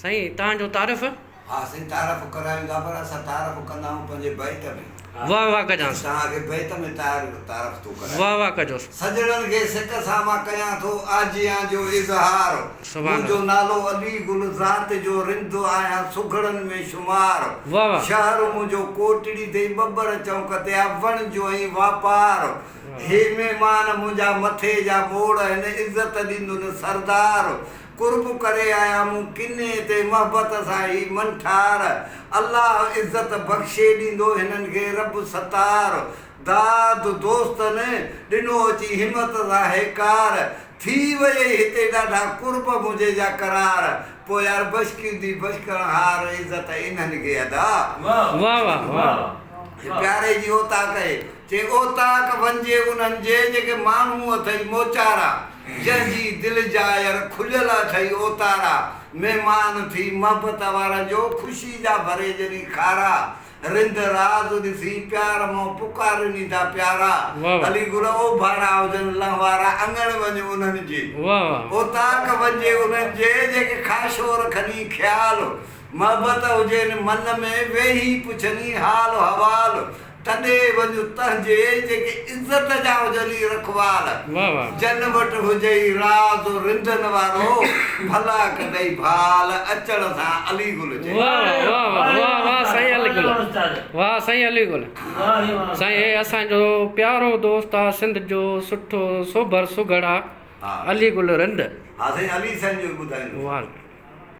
سائين توهان جو تعارف. ها سائين تعارف ڪرايون ٿا پر اسان تعارف ڪندا آهيون پنهنجي بيت ۾. واه واه ڪجانس. توهان کي بيت ۾ تعارف ٿو ڪرايان. واه واه ڪجوس. سڄڻن کي سڪ سان مان ڪيان ٿو آجيان جو اظهار. سبحان منهنجو الله. نالو علي گل ذات جو رند آهيان سگهڙن ۾ شمار. واه واه. شهر منهنجو ڪوٽڙي تي ٻٻر چونڪ تي آ وڻج ۽ واپار. هي مهمان منهنجا مٿي جا موڙ هن عزت ڏيندن سردار. قرب ڪري آيا مون ڪني تي محبت سان هي منٺار الله عزت بخشي ڏيندو هنن کي رب ستار داد دوستن ڏنو اچي همت سان هيڪار ٿي ويئي هتي ڏاڍا قرب منهنجي جا قرار پوء يار بشڪيندي بشڪڻ هار عزت انهن کي ادا. واه واه واه. پياري جي اوطاق اهي. چي اوطاق وڃجي انهن جي جيڪي ماڻهو اٿئي موچارا، جنهن جي دل جا ير کليل اٿئي اوتارا، مهمان ٿي محبت وارن جو خوشي جا ڀري جني کارا، رند راز ڏسي پيار مون پڪارني ٿا پيارا، علي گل اوڀارا هجن لهوارا اڱڻ وڃ انهن جي اوطاق وڃجي انهن جي جيڪي خاشو رکني خيال، محبت هجين من ۾ ويهي پڇني حال حوال، تڏي وڃ تنهنجي جيڪي عزت جا هجن ئي رکوال، جن وٽ هجئي راز رندن وارو، ڀلا ڪندئي ڀال، اچڻ سان علي گل چئي. واه واه واه واه سائين علي گل واه سائين علي گل سائين هي اسان جو پيارو دوست آ سنڌ جو سٺو سوڀر سگهڙ آ علي گل رند. ها سائين علي سائين جو ٻڌائيندو. واه.